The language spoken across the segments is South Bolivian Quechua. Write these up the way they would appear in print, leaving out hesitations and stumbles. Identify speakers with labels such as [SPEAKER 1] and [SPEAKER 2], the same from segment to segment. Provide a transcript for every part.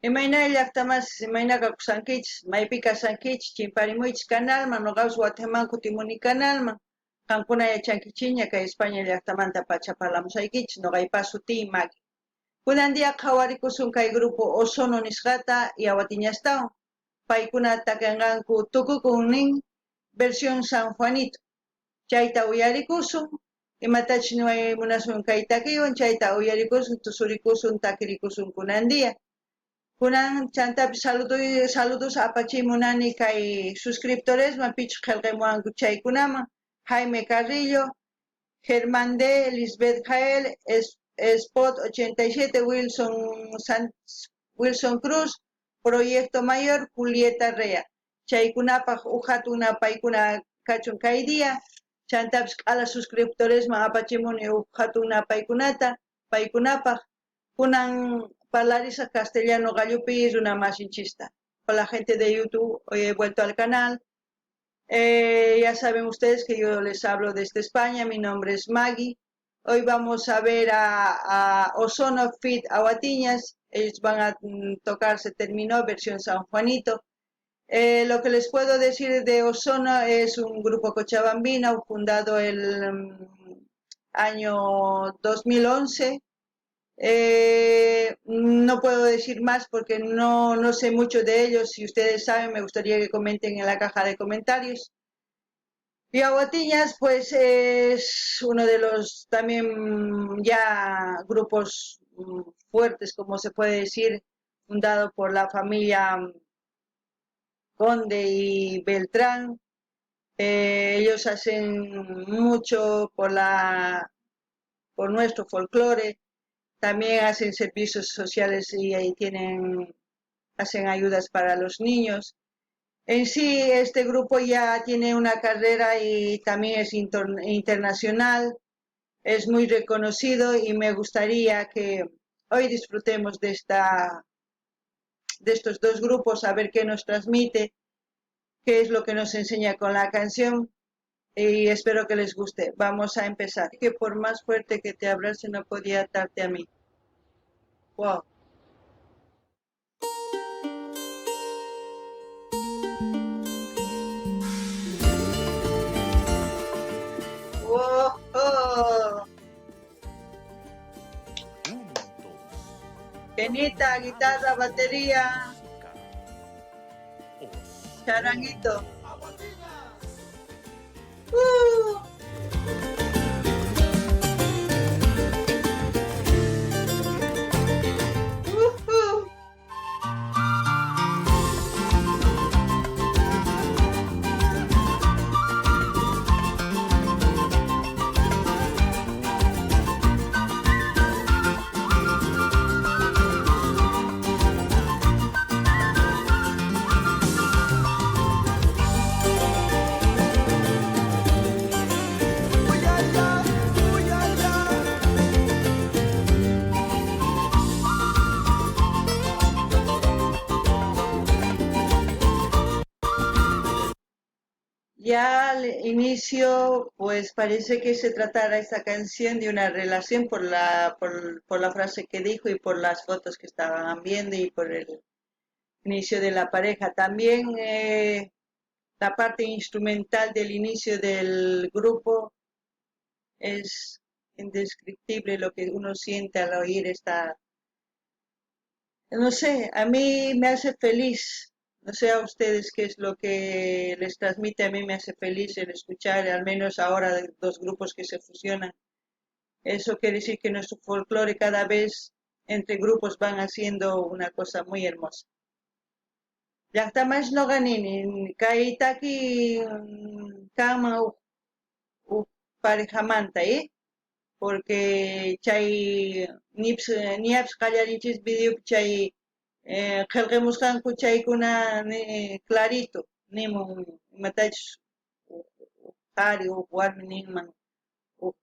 [SPEAKER 1] Imayna llaqtamasis, imayna kakusankichis, maypi kashankichis, chimparimuychis kanalman, noqapis watejman kutimuni kanalman. Qankuna yachankichikña kay España llaqtamanta pacha parlamusaykichis, noqaypa sutiy Maggie. Kunan día qhawarikusun kay grupo Ozono nisqata y Awatiñastawan. Paykuna takenqanku Tukukun nin versión San Juanito. Chayta uyarikusun, imatachus niway munasun kay takiywan, chayta uyarikusun, tusurikusun, takirikusun kunan día. Kunan chantapis saludos apachiy munani kay suscriptoresman pichus qhelqemuwanku chaykunaman, Jaime Carrillo, Germán D, Lisbeth Jael, Spot 87, Wilson, Wilson Cruz, Proyecto Mayor, Julieta Rea. Chaykunapaj uj jatun napaykuna kachun kay día. Chantapis k'ala suscriptoresman apachimuni uj jatun napaykunata paykunapaj. Kunan parlarisaj castellano qallupi runa masinchista. Hola gente de YouTube, hoy he vuelto al canal. Ya saben ustedes que yo les hablo desde España, mi nombre es Maggie. Hoy vamos a ver a Ozono Fit Awatiñas, ellos van a tocar Se Terminó, versión San Juanito. Lo que les puedo decir de Ozono es un grupo cochabambino fundado el año 2011. No puedo decir más porque no sé mucho de ellos. Si ustedes saben, me gustaría que comenten en la caja de comentarios. Y Awatiñas, pues es uno de los también ya grupos fuertes, como se puede decir, fundado por la familia Conde y Beltrán. Ellos hacen mucho por nuestro folclore, también hacen servicios sociales y ahí hacen ayudas para los niños. En sí, este grupo ya tiene una carrera y también es internacional, es muy reconocido y me gustaría que hoy disfrutemos de estos dos grupos, a ver qué nos transmite, qué es lo que nos enseña con la canción y espero que les guste. Vamos a empezar. Que por más fuerte que te abrace no podía atarte a mí. Wow. Wow. Oh. Quenita, guitarra, batería, charanguito. Ya al inicio, pues parece que se tratara esta canción de una relación por la frase que dijo y por las fotos que estaban viendo y por el inicio de la pareja. También la parte instrumental del inicio del grupo es indescriptible lo que uno siente al oír esta... No sé, a mí me hace feliz. No sé a ustedes qué es lo que les transmite, a mí me hace feliz el escuchar, al menos ahora, de dos grupos que se fusionan. Eso quiere decir que nuestro folclore cada vez entre grupos van haciendo una cosa muy hermosa. Llaqtamas noqa nini, kay taki kanman uj parejamanta, Porque chay niapis qallarinchis videopi chay qhelqemusqanku chaykuna clarito nimun imatachus qhari uj warmi ninman uj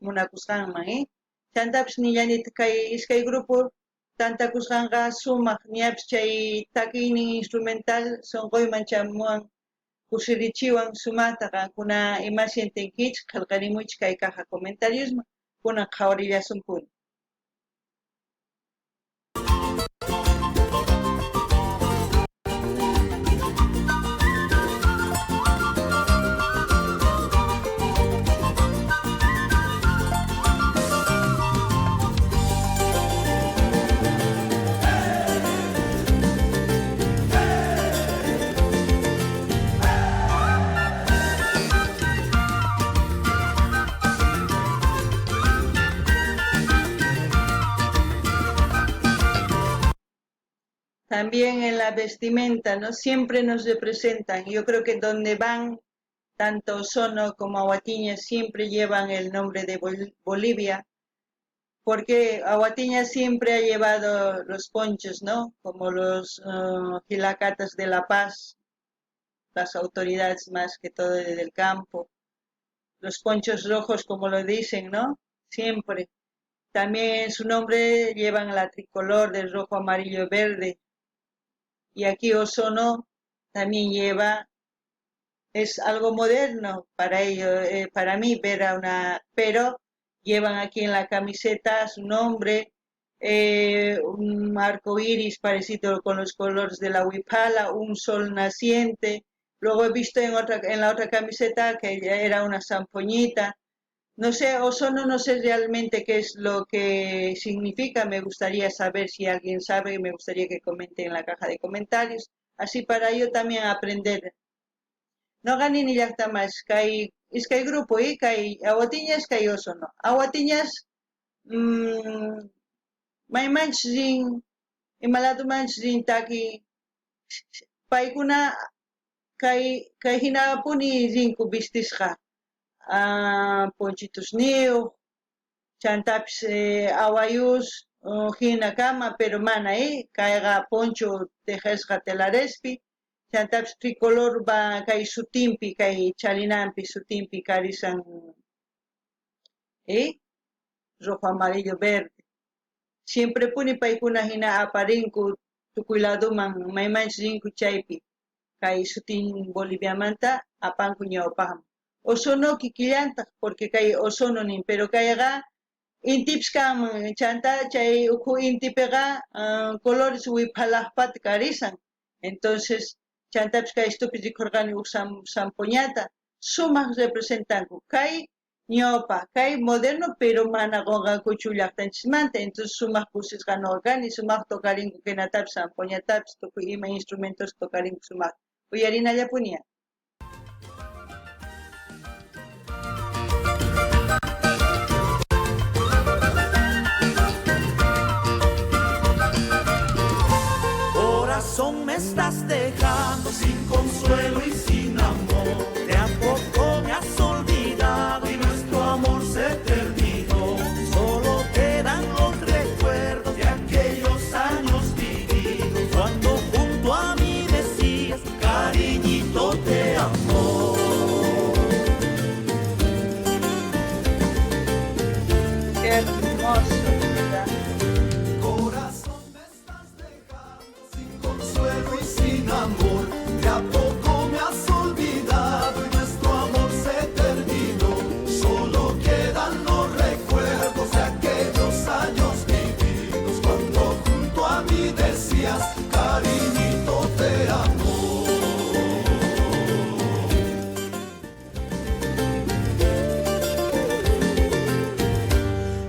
[SPEAKER 1] munakusqanman, Chantapis nillanitaq kay iskay grupo tantakusqanqa sumaq ñapis chay takiynin instrumental sunquyman chamuwan kusirichiwan sumaqta qankuna ima sientenkichik qhelqarimuychik kay caja comentariosman kunan qhawarillasumpuni. También en la vestimenta, ¿no? Siempre nos representan. Yo creo que donde van, tanto Osono como Aguatiña siempre llevan el nombre de Bolivia, porque Aguatiña siempre ha llevado los ponchos, ¿no? Como los gilacatas de La Paz, las autoridades más que todo del campo. Los ponchos rojos, como lo dicen, ¿no? Siempre. También en su nombre llevan la tricolor del rojo, amarillo y verde. Y aquí Osono también lleva, es algo moderno para ellos, para mí ver a una, pero llevan aquí en la camiseta su nombre, un arco iris parecido con los colores de la huipala, un sol naciente. Luego he visto en la otra camiseta que ya era una zampoñita. No sé, Osono no sé realmente qué es lo que significa. Me gustaría saber si alguien sabe, me gustaría que comente en la caja de comentarios. Así para yo también aprender. Noqa nini llajta más, kay iskay grupo, kay Aguatiñas, kay Osono. Aguatiñas, maymanchus rin, ima ladomanchus rin taki, paykuna kay hinapuni rinku vistisqa. Ponchitusniyuq, chantapis awayus hina kama, pero mana, kayqa poncho tejesqa telarespi, chantapis tricolor va kay sutimpi, kay chalinampi sutimpi karisan, rojo, amarillo, verde. Siempre puni paykuna hina aparinku tukuy laduman, maymanchus rinku chaypi, kay sutin Boliviamanta apanku ñawpaqman. Osono kikillantaq, porque kay Osono nin, pero kayqa intipis kanman, chanta chay ukhu intipiqa colores wiphalaqpata karisan. Entonces, chantapis kay estupi rikurqani uj zampoñata, sumaq representanku. Kay ñawpa, kay moderno, pero mana qunqankuchu llaqtanchismanta. Entonces, sumaq kusisqa nuqa kani, sumaq tocarinku quenatapis, zampoñatapis, tukuy ima instrumentos tocarinku sumaq. Uyarinallapuniya.
[SPEAKER 2] Corazón, me estás dejando sin consuelo y sin amor. De a poco me has olvidado y nuestro amor se terminó. Solo quedan los recuerdos de aquellos años vividos, cuando junto a mí decías, cariñito, te amo.
[SPEAKER 1] Qué hermoso, ¿verdad?
[SPEAKER 2] Corazón, me estás dejando sin consuelo y sin amor. De a poco me has olvidado y nuestro amor se terminó. Solo quedan los recuerdos de aquellos años vividos, cuando junto a mí decías, cariñito, te amo.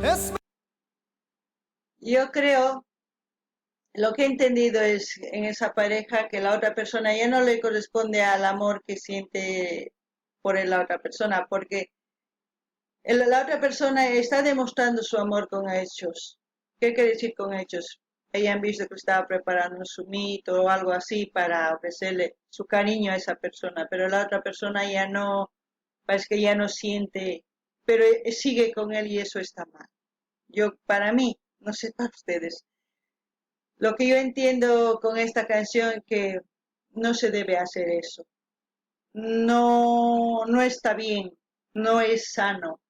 [SPEAKER 2] Es
[SPEAKER 1] Yo creo, lo que he entendido es en esa pareja que la otra persona ya no le corresponde al amor que siente por la otra persona, porque la otra persona está demostrando su amor con hechos. ¿Qué quiere decir con hechos? Ella han visto que estaba preparando un zumito o algo así para ofrecerle su cariño a esa persona, pero la otra persona ya no, parece que ya no siente, pero sigue con él y eso está mal. Yo, para mí, no sé para ustedes, lo que yo entiendo con esta canción es que no se debe hacer eso. No, no está bien, no es sano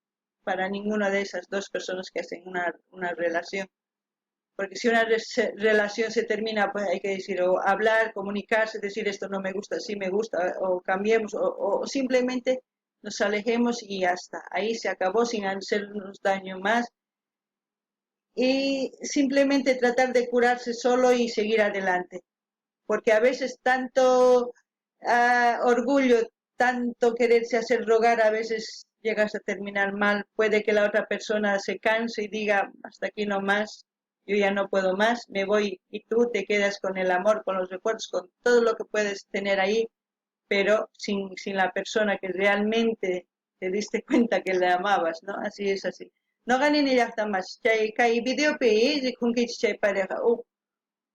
[SPEAKER 1] para ninguna de esas dos personas que hacen una relación. Porque si una relación se termina, pues hay que decir, o hablar, comunicarse, decir esto no me gusta, sí me gusta, o cambiemos, o simplemente nos alejemos y ya está. Ahí se acabó sin hacernos daño más. Y simplemente tratar de curarse solo y seguir adelante. Porque a veces tanto orgullo, tanto quererse hacer rogar, a veces llegas a terminar mal. Puede que la otra persona se canse y diga, hasta aquí no más, yo ya no puedo más, me voy, y tú te quedas con el amor, con los recuerdos, con todo lo que puedes tener ahí, pero sin la persona que realmente te diste cuenta que le amabas, ¿no? Así es así. Noqa nini llajta más, chay kay videopi rikunkichis chay pareja,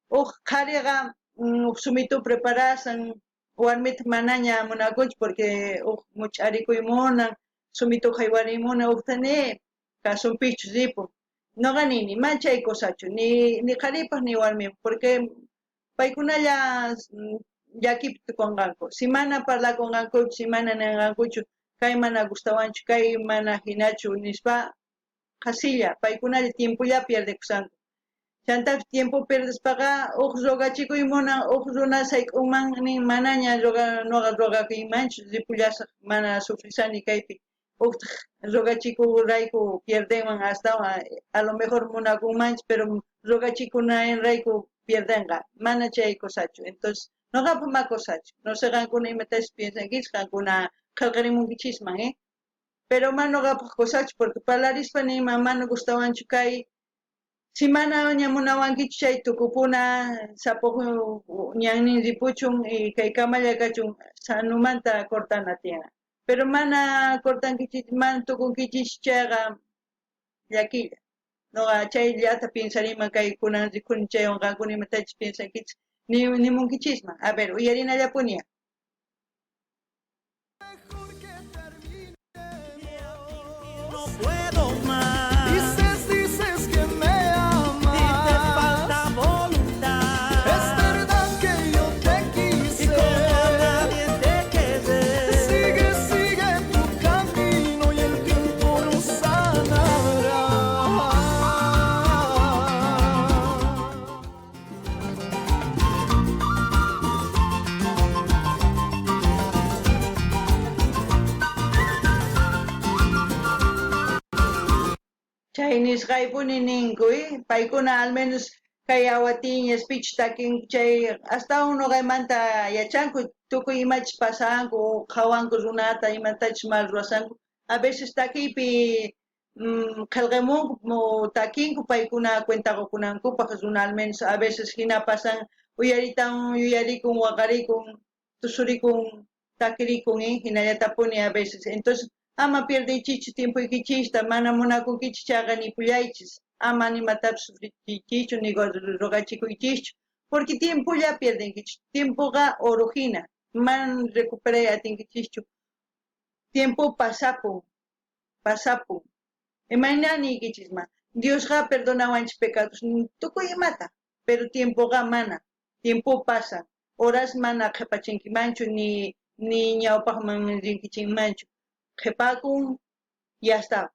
[SPEAKER 1] Uj qhariqa uj sumitu preparasan, warmita manaña munakunchu porque uj much'arikuy munan, sumitu jaywarimunan, ujta ni kasunpichu ripun. Noqa nini, man chay cosachu, ni qharipaj ni warmipaj, porque paykunalla llakipi tukunqanku. Si mana parlakunqankuchu, si mana ninqankuchu, kay mana gustawanchu, kay mana hinachu nispa, qhasilla, paykunalla tiempolla pierdekushanku. Chantapis tiempo pierdespaqa uj rogachikuy munan, uj runa sayk'unman nin manaña noqa rogakuymanchu, ripullasaj, mana sufrisani kaypi. Ujtaj rogachikurayku pierdenman astawan, a lo mejor munakunmanchu, pero rogachikunanrayku pierdenqa, mana chay cosachu. Entonces, noqapaj ma cosachu. No sé qankuna imatachus piensankichis, qankuna qhelqarimunkichisman, eh? Pero mana noqapaj cosachu, porque parlarispa niyman mana gustawanchu kay, si mana ña munawankichu chay tukupuna, sapoj ñannin ripuchun y kay kamalla kachun sanumanta cortana tiyan. Pero mana cortankichis, mana tukunkichis chayqa llakilla. Noqa chayllata piensariman kay kunan rikuni chaywan qankuna imatachus piensankichis nimunkichisman. A ver, uyarinallapuni.
[SPEAKER 2] Mejor que terminemos.
[SPEAKER 3] No puedo más.
[SPEAKER 2] Dices, dices que me
[SPEAKER 3] Y te
[SPEAKER 2] amas.
[SPEAKER 3] falta voluntad.
[SPEAKER 2] Es verdad que yo te
[SPEAKER 3] Y
[SPEAKER 2] quise.
[SPEAKER 3] como a nadie te quedé.
[SPEAKER 2] Sigue, sigue tu camino y el tiempo lo sanará.
[SPEAKER 1] Chay nisqaypuni ninku, eh? Paykuna al menos kay awatiñas pichus takinku chay astawan noqaymanta yachanku, tukuy imachus pasanku, qhawanku runata imatachus mal ruwasanku. A veces takiypi qhelqamunku, takinku paykuna cuenta qukunankupaj runa al menos a veces hina pasan, uyaritan yuyarikun, waqarikun, tusurikun, takirikun, eh? Hinallatapuni a veces. Entonces, ama pierdeychischu tiempoykichista, mana munakunkichis chayqa nipullaychis, ama nimatapis sufrichiychischu ni rogachikuychischu, porque tiempolla pierdenkichis, tiempoqa oro hina, man recuperay atinkichischu. Tiempo pasapun, pasapun. Imayna niykichisman, Diosqa perdonawanchis pecados tukuy imata, pero tiempoqa mana, tiempo pasa, horas mana qhipachinkimanchu ni ñawpaqman rinkichinmanchu. Qhipakun, ya está.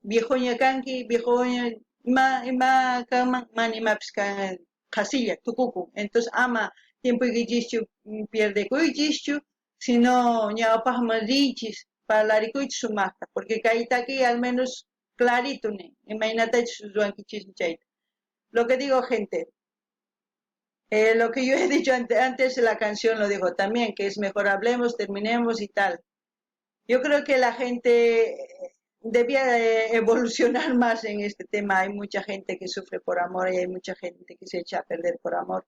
[SPEAKER 1] Viejoña kanki, viejoña, ima kanman, mana imapis kan, qhasilla, tukukun. Entonces, ama tiempoykichischu pierdekuychischu, sino ñawpaqman riychis, parlarikuychis sumaqta, porque kay taki al menos clarito nin, imaynatachus ruwankichismi chayta. Lo que digo, gente, lo que yo he dicho antes, la canción lo dijo también, que es mejor hablemos, terminemos y tal. Yo creo que la gente debía evolucionar más en este tema. Hay mucha gente que sufre por amor y hay mucha gente que se echa a perder por amor.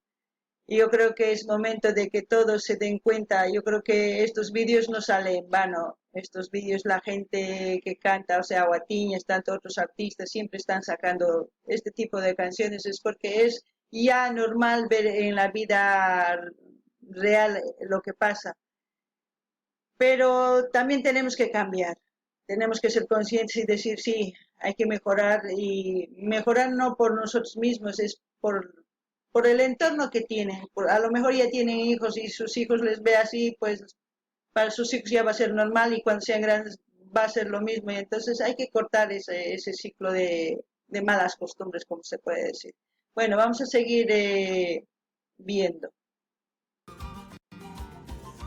[SPEAKER 1] Y yo creo que es momento de que todos se den cuenta. Yo creo que estos vídeos no salen en vano. Estos vídeos, la gente que canta, o sea, Guatiñas, tanto otros artistas, siempre están sacando este tipo de canciones. Es porque es ya normal ver en la vida real lo que pasa. Pero también tenemos que cambiar. Tenemos que ser conscientes y decir, sí, hay que mejorar, y mejorar no por nosotros mismos, es por el entorno que tienen. A lo mejor ya tienen hijos y sus hijos les ve así, pues para sus hijos ya va a ser normal y cuando sean grandes va a ser lo mismo. Y entonces hay que cortar ese ciclo de malas costumbres, como se puede decir. Bueno, vamos a seguir viendo.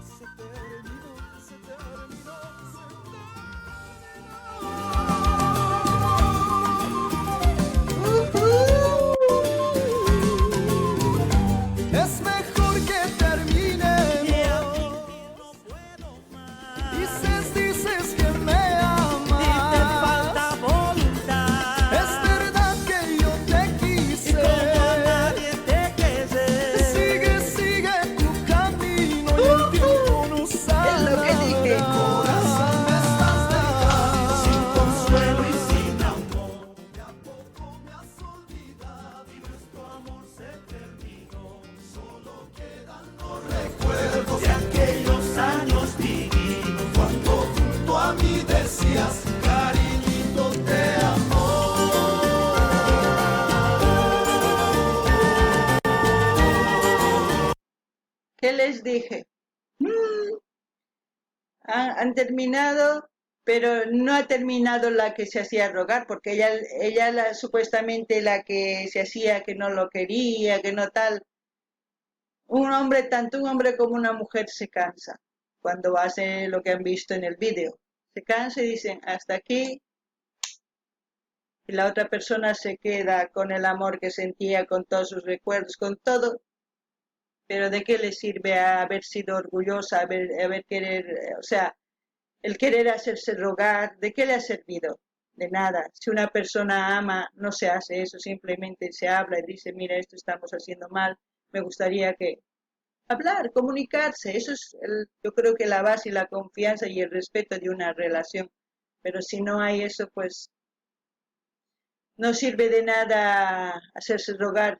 [SPEAKER 2] Se terminó, se terminó, se terminó. Es mejor que terminemos.
[SPEAKER 3] No puedo más.
[SPEAKER 2] Dices, dices que me
[SPEAKER 3] Y te
[SPEAKER 2] amas.
[SPEAKER 3] falta voluntad.
[SPEAKER 2] Es verdad que yo te
[SPEAKER 3] Y
[SPEAKER 2] quise.
[SPEAKER 3] como a nadie te quedé.
[SPEAKER 2] Sigue,
[SPEAKER 1] ¿Qué les dije? Han terminado, pero no ha terminado la que se hacía rogar, porque ella la, supuestamente la que se hacía que no lo quería, que no tal. Un hombre, tanto un hombre como una mujer se cansa cuando hace lo que han visto en el vídeo. Se cansa y dicen, hasta aquí. Y la otra persona se queda con el amor que sentía, con todos sus recuerdos, con todo. Pero ¿de qué le sirve haber sido orgullosa, haber querer, o sea, el querer hacerse rogar, ¿de qué le ha servido? De nada. Si una persona ama, no se hace eso, simplemente se habla y dice, mira, esto estamos haciendo mal, me gustaría que... Hablar, comunicarse, eso es, yo creo que la base y la confianza y el respeto de una relación. Pero si no hay eso, pues no sirve de nada hacerse rogar.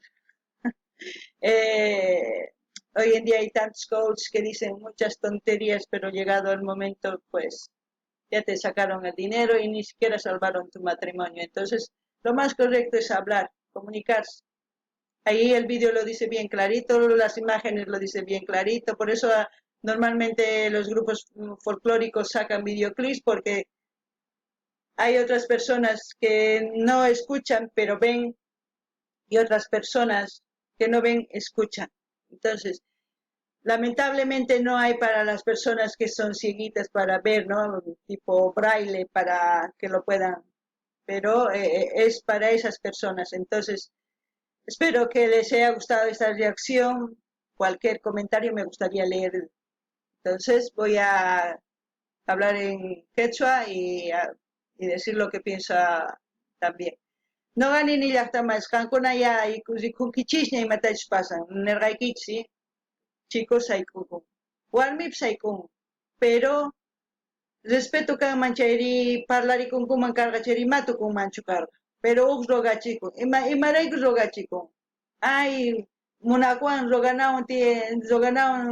[SPEAKER 1] Hoy en día hay tantos coaches que dicen muchas tonterías, pero llegado el momento, pues ya te sacaron el dinero y ni siquiera salvaron tu matrimonio. Entonces, lo más correcto es hablar, comunicarse. Ahí el vídeo lo dice bien clarito, las imágenes lo dicen bien clarito, por eso normalmente los grupos folclóricos sacan videoclips, porque hay otras personas que no escuchan, pero ven, y otras personas que no ven, escuchan. Entonces, lamentablemente no hay para las personas que son cieguitas para ver, ¿no? Tipo braille para que lo puedan, pero es para esas personas. Entonces, espero que les haya gustado esta reacción. Cualquier comentario me gustaría leer. Entonces, voy a hablar en quechua y decir lo que piensa también. Noqa nini llaqtamas qankuna ya rikunkichisña imatachus pasan. Nerqaykichis, ¿sí? Chicos sayk'ukun, warmipis sayk'un, pero respeto kanman chayri parlarikunkuman karqa chayri ima tukunmanchu karqa. Pero huk rogachikun, imarayku rogachikun? Ay, munakuwan roganawan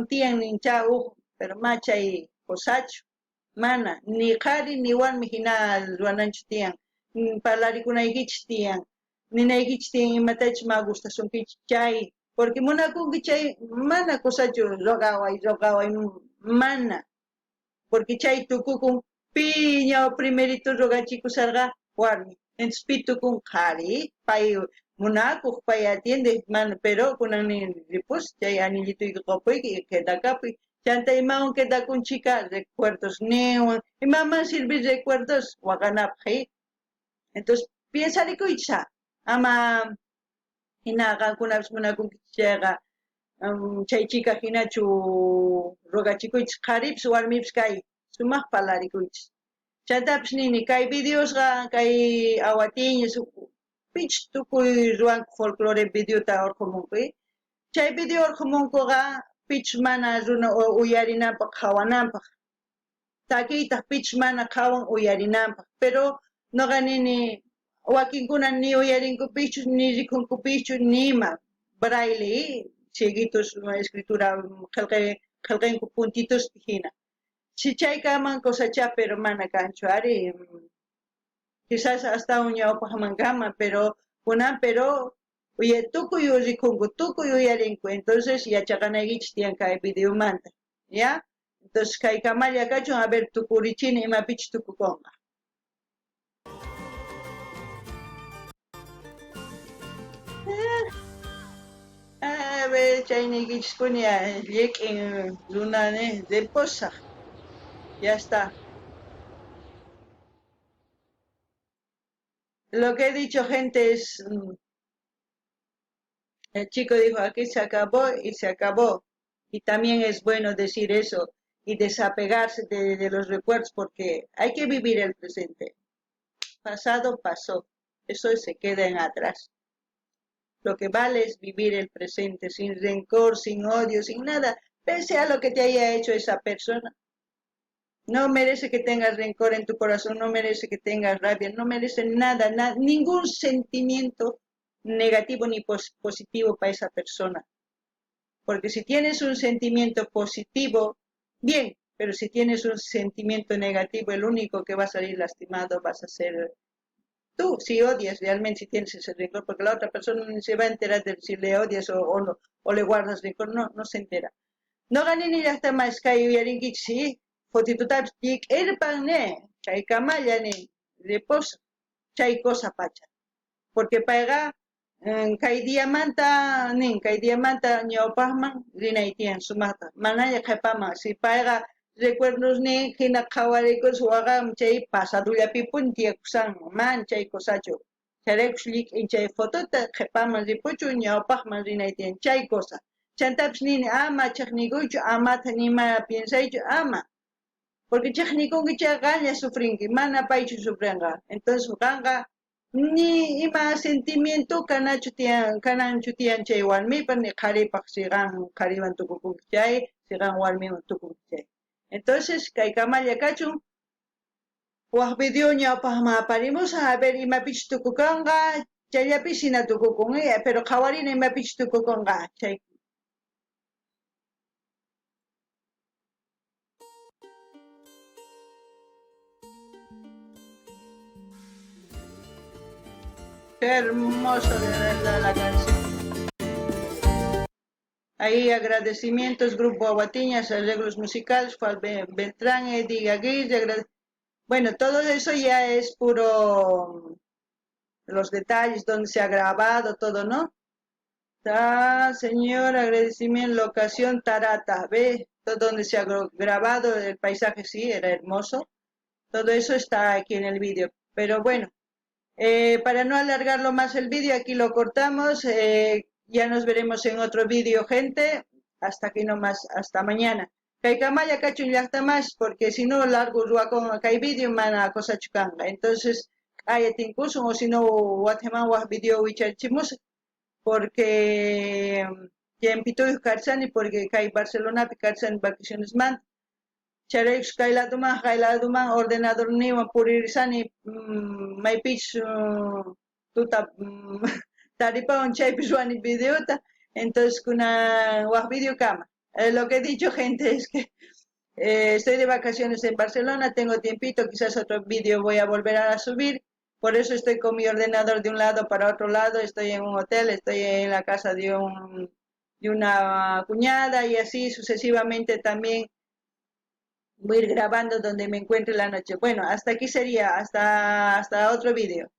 [SPEAKER 1] tiyan nincha huk, pero ma chay qosachu, mana, ni qhari ni warmi hina ruwananchu tiyan. Parlarikunaykichis tiyan, ninaykichis tiyan imatachus ma gustasunkichis chay, porque munakunki chay mana qosachu rogaway, rogaway, mana, porque chay tukukun piña o primerito rogachikusarqa warmi, entonces pi tukun qhari, pay munakuq, pay atiende, mana, pero kunan ni ripus, chay anillituyki qupuyki quedakapuy, chanta imawan quedakun chica, recuerdos niwan, imaman sirvi recuerdos waqanapaq, Entonces, piensarikuychis, ama hina qankunapis munakunkichis chayqa, chay chica hinachu rogachikuychis, qharipis warmipis kay sumaq parlarikuychis. Chantapis nini, kay videosqa, kay awatiñas, pich tukuy ruwanku folclore videota urqumunku, Chay video urqumunkuqa pich mana runa uyarinanpaq qhawananpaq. Takiytaq pich mana qhawan uyarinanpaq, pero noqa nini wakinkuna ni uyarinkupischu ni rikunkupischu ni ima braille, cieguitos escritura qhelqanku puntitos hina. Si chay kanman cosachá, pero mana kanchu ari. Quizás hasta un ñawpaqman kanman, pero kunan, pero tukuy rikunku, tukuy uyarinku, entonces yachaqanaykichis tiyan kay videomanta, ¿ya? Entonces kay kamalla kachun, a ver tukurichini imapichus tukukunqa. A ver, chayniykichispuni llik'in runa reposaj. Ya está. Lo que he dicho, gente, es... El chico dijo, aquí se acabó y se acabó. Y también es bueno decir eso y desapegarse de los recuerdos, porque hay que vivir el presente. Pasado pasó, eso se queda en atrás. Lo que vale es vivir el presente, sin rencor, sin odio, sin nada, pese a lo que te haya hecho esa persona. No merece que tengas rencor en tu corazón, no merece que tengas rabia, no merece nada, ningún sentimiento negativo ni positivo para esa persona. Porque si tienes un sentimiento positivo, bien, pero si tienes un sentimiento negativo, el único que va a salir lastimado vas a ser tú, si odias realmente, si tienes ese rencor, porque la otra persona ni se va a enterar de si le odias o no, o le guardas rencor, no, no se entera. Noqa nini llajta mas kay uyarinkichis, sí, fotitutapis llik'irpan ne, kay kamalla nin, ripusa, chay cosa pacha. Porque payqa kay diamanta nin, kay diamanta ñawpaqman rinay tiyan sumaqta, manaña qhepaman, si payqa recuerdos nin hina qhawarikus waqan chay pasadollapipuni tiyakusanman, man chay cosachu. Chayraykus llik'in chay fotota qhepaman ripuchun ñawpaqman rinay tiyan chay cosa. Chantapis nini ama chejnikuychu, amata nima piensaychu, ama. Porque chejnikunki chayqa qanlla sufrinki, mana paychu sufrinqa. Entonces qanqa ni ima sentimiento kanachu tiyan, kananchu tiyan chay warmipaq ni qharipaq si qan qhariwan tukukunki chay, si qan warmiwan tukunki chay. Entonces kay kamalla kachun. Waj video ñawpaqman aparimusaq, a ver imapichus tukukanqa, chayllapis hina tukukun, pero qhawarina imapichus tukukunqa chay. Qué hermoso de verdad la canción. Ahí agradecimientos, Grupo Aguatiñas, arreglos musicales, Juan Beltrán, Eddie Aguirre. Bueno, todo eso ya es puro los detalles, donde se ha grabado, todo, ¿no? Está, señor, agradecimiento, locación Tarata, ve, todo donde se ha grabado, el paisaje sí, era hermoso. Todo eso está aquí en el vídeo. Pero bueno, para no alargarlo más el vídeo, aquí lo cortamos. Ya nos veremos en otro vídeo, gente. Hasta aquí nomás, hasta mañana. Kay kamalla kachun llaqta más, porque si no largo ruwakun kay vídeo mana kosachu kanqa. Entonces, q'aya tinkusun, o si no watiman waj video wicharichimusaq, porque tiempituyuq karchani, porque kay Barcelonapi karchani vacaciones manta. Chayraykus kay laduman, kay laduman ordenadorniywan puririsani, maypichus tuta taripawan chaypi ruwani videota. Entonces kunan waj video kama. Lo que he dicho, gente, es que estoy de vacaciones en Barcelona, tengo tiempito, quizás otro vídeo voy a volver a subir. Por eso estoy con mi ordenador de un lado para otro lado, estoy en un hotel, estoy en la casa de una cuñada y así sucesivamente también voy a ir grabando donde me encuentre la noche. Bueno, hasta aquí sería, hasta otro vídeo.